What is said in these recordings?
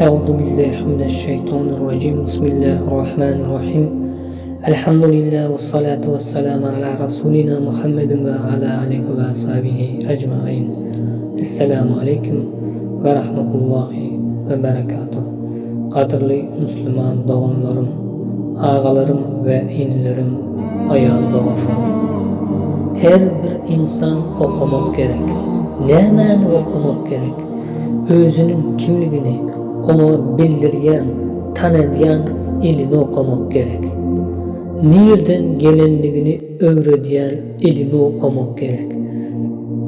Euzu billahi mineşşeýtanirrajim. Bismillahirrahmanirrahim. Elhamdülillah ve salatu ve selamu ala Rasulina Muhammedin ve ala alihi ve ashabihi ecmain. Esselamu aleýkum ve rahmetullahi ve berekatuh. Gadyrly Müslüman doganlarym, agalarym we inilerim, aýal doganlarym. Her bir ynsan okamak gerek. Nämäni okamak gerek? Özüniň kimligini oňa bildirýän, tanadýan ilimi okamak gerek. Nirden gelenligini öwredýän ilimi okamak gerek.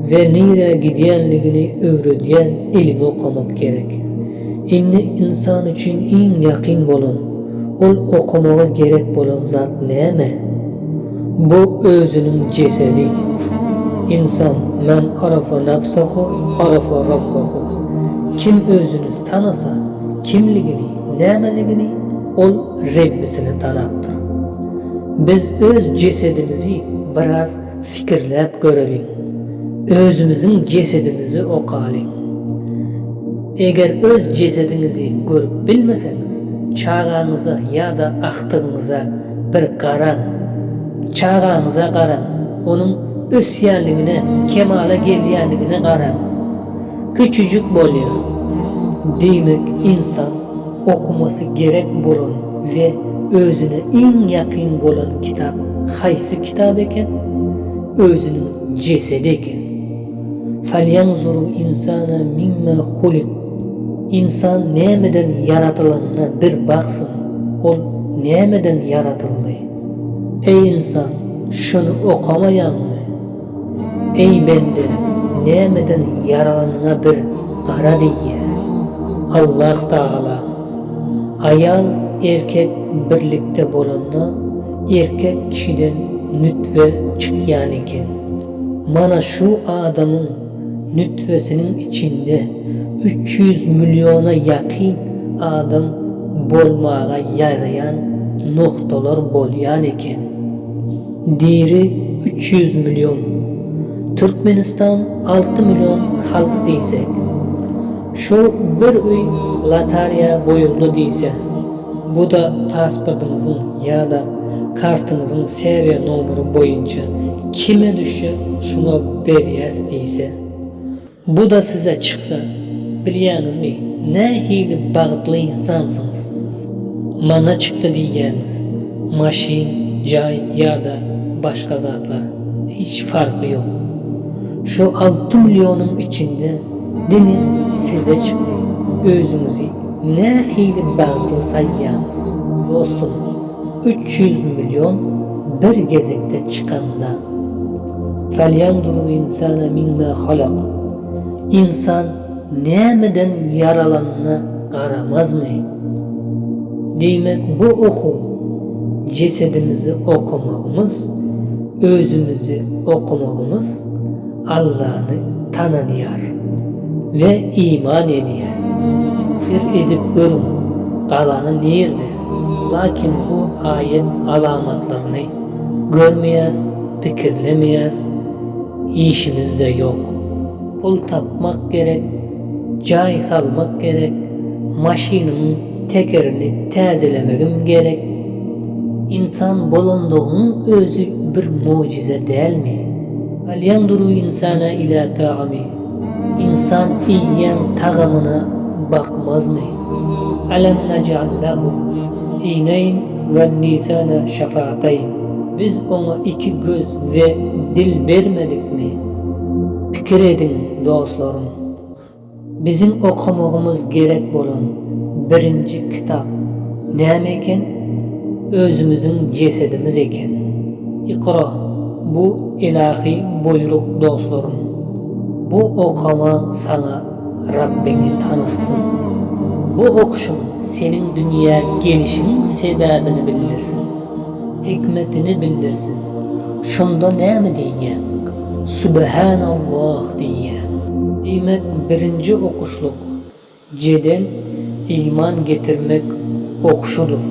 We nirä gidýänligini öwredýän ilimi okamak gerek. Indi ynsan üçin iň ýakyn bolan, ol okamagy gerek bolan zat näme? Bu özüniň jesedi. Ynsan, men arafa nafsahu, arafa rabbahu. Kim özüni tanasa, kimligini, nämeligini, ol Rebbisini tanapdyr. Biz öz jesedimizi biraz fikirläp göreliň. Özümiziň jesedimizi okalyň. Eger öz jesediňizi görüp bilmeseňiz, çagaňyza ýa-da agtygyňyza bir garaň. Çagaňyza garaň, onuň ösýänligine, kemala gelýänligine garaň. Kiçijik bolýar. Diýmek, ynsan okamasy gerek bolan we özüne iň ýakyn bolan kitap haýsy kitap eken? Özüniň jesedi eken. Falýanzurul insana mimma hulik. Ynsan nämeden ýaradylanyna bir baksyn, ol nämeden ýaradyldy? Eý ynsan, şuny okamaýaňmy? Eý bende, nämeden ýaralanyňa bir gara diýýär. Allah Tagala, Aýal erkek birlikde bolanda erkek kişiden nütfe çykýan eken. Mana şu adamyň nütfesiniň içinde 300 milliona ýakyn adam bolmaga ýaraýan noktalar bolýan eken. Diri 300 million. Türkmenistan 6 million halk diýsek. Şu bir öý lotariýa goýuldy diýse. Bu-da pasportyňyzyň ýa-da kartyňyzyň seriýa nomeri boýunça kime düşse şuňa berýäs diýse. Bu-da size çyksa, bilýäňizmi, nähili bagtly ynsansyňyz. Maňa çykdy diýýäňiz, maşyn, jaý ýa-da başga zatlar, hiç farky ýok. Şu alty millionyň içinde diňe size çykdy, özüňizi nähili bagtly saýýaňyz? Dostum, 300 million bir gezekde çykanda. Falýanzurul insana mimma halak. Ynsan nämeden ýaralanyna garamazmy? Diýmek bu okuw jesedimizi okamagymyz, özümizi okamagymyz Allany tananýar we iman edýäs. Pikir edip görüň, galany nirde? Lakin bu aýat alamatlaryny görmeýäs, pikirlemeýäs, işimizde ýok. Pul tapmak gerek, jaý salmak gerek, maşynymyň tekerini täzelemegim gerek. Ynsan bolanlygyň özi bir mujize dälmi? Hal ýanzuru insana ila taami, Ynsan iýýän tagamyna bakmazmy? Alam naj'al lahu eýneýn we lisana şafataýn, Biz oňa iki göz we dil bermedikmi? Pikir ediň, dostlarym! Biziň okamagymyz gerek bolan birinji kitap näme eken? Özümiziň jesedimiz eken. Ikra, bu ylahy buýruk dostlarym. Bu okamaň saňa Rabbiňi tanatsyn. Bu okuşyň seniň dünýä gelişiňiň sebäbini bildirsin. Hikmetini bildirsin. Şonda näme diýýäň? Subhanallah diýýäň. Diýmek birinji okuşlyk jedel iman getirmek okuşydyr.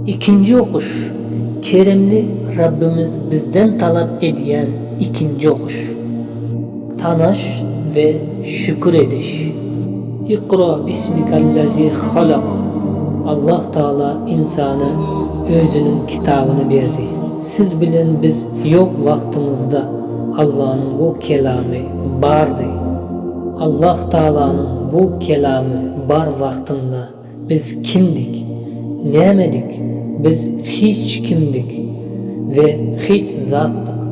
Ikinji okuş keremli Rabbimiz bizden talap edýän ikinji okuş. Tanaş we şükür ediş. Ikra bismikellezî halak. Allah Tagala ynsana özüniň kitabyny berdi. Siz bilen biz ýok wagtymyzda Allanyň bu kelamy bardy. Allah Tagalanyň bu kelamy bar wagtynda biz kimdik? Nämedik? Biz hiç kimdik we hiç zatdyk.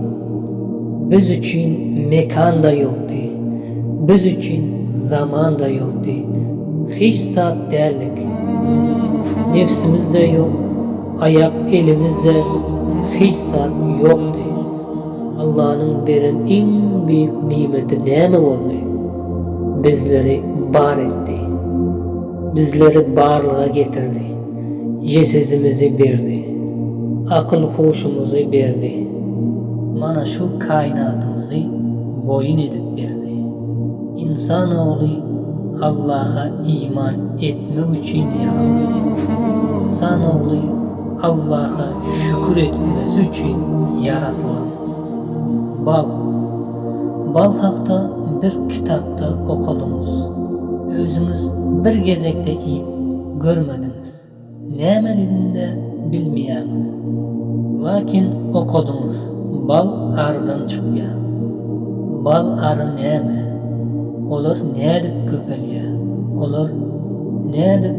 Biz üçin mekan-da ýokdy. Biz üçin zaman-da ýokdy. Hiç zat däldik. Nebsimiz-de ýok, aýak-elimiz-de hiç zat ýokdy. Allanyň beren iň beýik nymeti näme boldy? Bizleri bar etdi. Bizleri barlyga getirdi. Jesedimizi berdi. Akyl-huşumyzy berdi. Mana şu kainatymyzy boýun edip berdi. Ynsan ogly Allaha iman etmek üçin ýaralan. Ynsan ogly Allaha şükür etmesi üçin ýaradylan. Bal. Bal hakda bir kitapda okadyňyz. Özüňiz bir gezekde iýip görmediňiz. Nämeligini-de bilmeýäňiz. Lakin okadyňyz, bal arydan çykýar. Bal ary näme? Olar nädip köpelýär? Olar nädip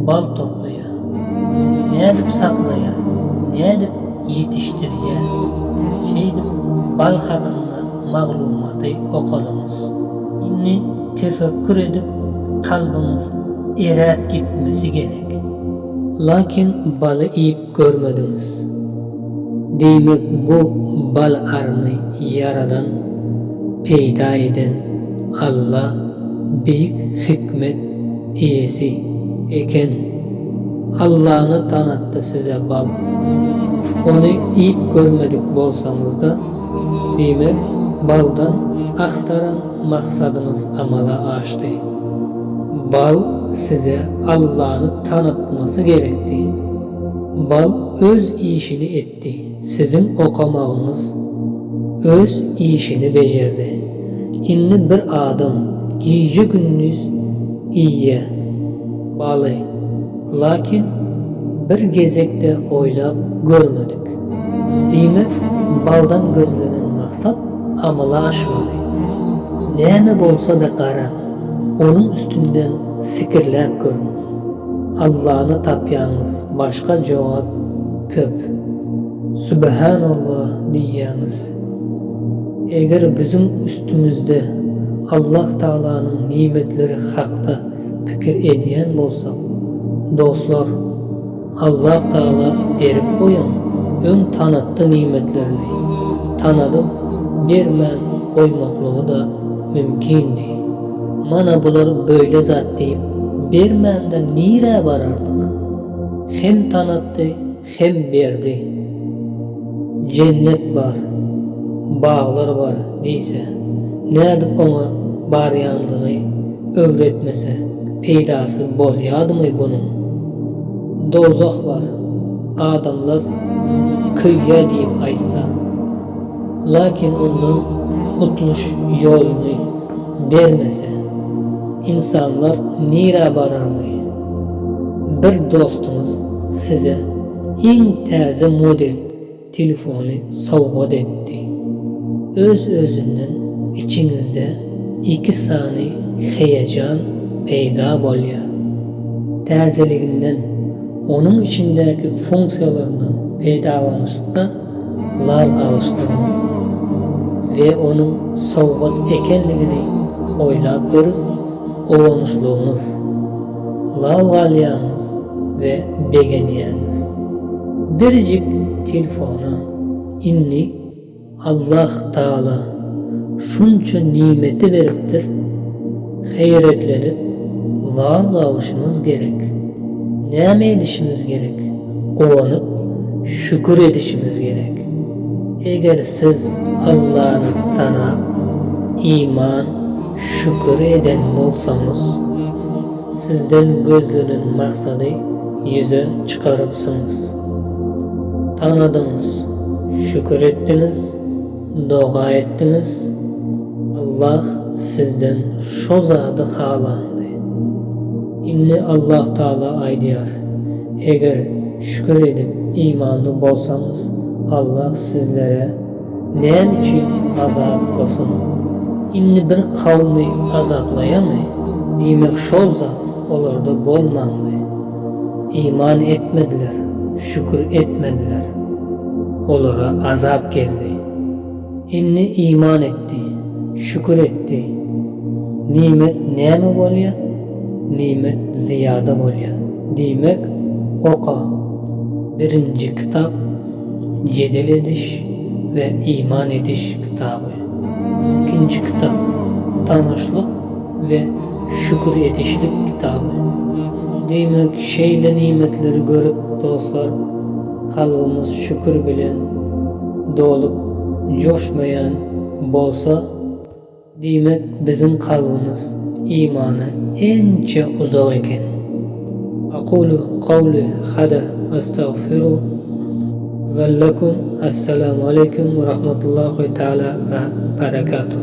bal toplaýar? Nädip saklaýar? Nädip ýetişdirýär? Şeýdip bal hakynda maglumaty okadyňyz. Indi tefekkür edip kalbyňyz eräp gitmesi gerek. Lakin baly iýip görmediňiz. Diýmek bu bal aryny ýaradan, peýda eden Alla beýik hikmet eýesi eken. Allany tanatdy size bal. Ony iýip görmedik bolsaňyzda, diýmek baldan agtaran maksadyňyz amala aşdy. Bal size Allany tanatmasy gerekdi. Bal öz işini etdi, siziň okamagyňyz öz işini bejerdi. Indi bir adam gije-gündiz iýýä baly, lakin bir gezek-de oýlap görmedik. Diýmek, baldan gözlenen maksat amala aşmady. Näme bolsa-da garaň, onuň üstünden pikirläp görüň. Allany tapýaňyz, başga jogap köp. Subhanallah diýýäňiz. Eger biziň üstümizde Allah Tagalanyň nimetleri hakda pikir edýän bolsak, dostlar, Allah Tagala berip goýan, öň tanatdy nimetlerini, tanadyp bermän goýmaklygy-da mümkindi. Mana bular böyle zat diýip bermände nirä barardyk? Hem tanatdy, hem berdi. Jennet bar, baglar bar diýse, nädip oňa barýanlygy öwretmese peýdasy bolýadymy bunuň? Dowzah bar, adamlar köýýä diýip aýtsa, lakin ondan gutluş ýoluny bermese, ynsanlar nirä barardy? Bir dostuňyz size iň täze model telefony sowgat etdi. Öz-özünden içiňizde iki sany heýejan peýda bolýar. Täzeliginden, onuň içindäki funksiýalaryndan peýdalanyşda lal galyşdygyňyz we onuň sowgat ekenligini oýlap görüp guwanyşlygyňyz. Lal galýaňyz we begenýäňiz. Birjik telefona indi Allah Tagala şunça nimeti beripdir, heýretlenip lal galyşymyz gerek. Näme edişimiz gerek? Guwanyp şükür edişimiz gerek. Eger siz Allany tanap, iman, şükür eden bolsaňyz, Sizden gözlenen maksady ýüze çykarypsyňyz. Tanadyňyz, şükür etdiňiz, doga etdiňiz, Allah sizden şo zady halandy. Indi Allah Taala aýdýar, Eger şükür edip imanly bolsaňyz, Allah sizlere näme üçin azap kylsyn? Indi bir kawmy azaplaýamy? Diýmek şol zat olarda bolmandy. Iman etmediler, şükür etmediler. Olara azap geldi. Indi iman etdi, şükür etdi. Nimet näme bolýa? Nimet zyýada bolýa. Diýmek, oka. Birinji kitap jedel ediş we iman ediş kitaby. Ikinji kitap tanyşlyk we şükür edişlik kitaby. Diýmek, şeýle nimetleri görüp, dostlar, kalbymyz şükür bilen dolup joşmaýan bolsa, diýmek, biziň kalbymyz imana ençe uzak eken. Aqulu kawli hada estagfiru we lekum. Esselamu aleýkum we rahmetullahi taala we berekatuh.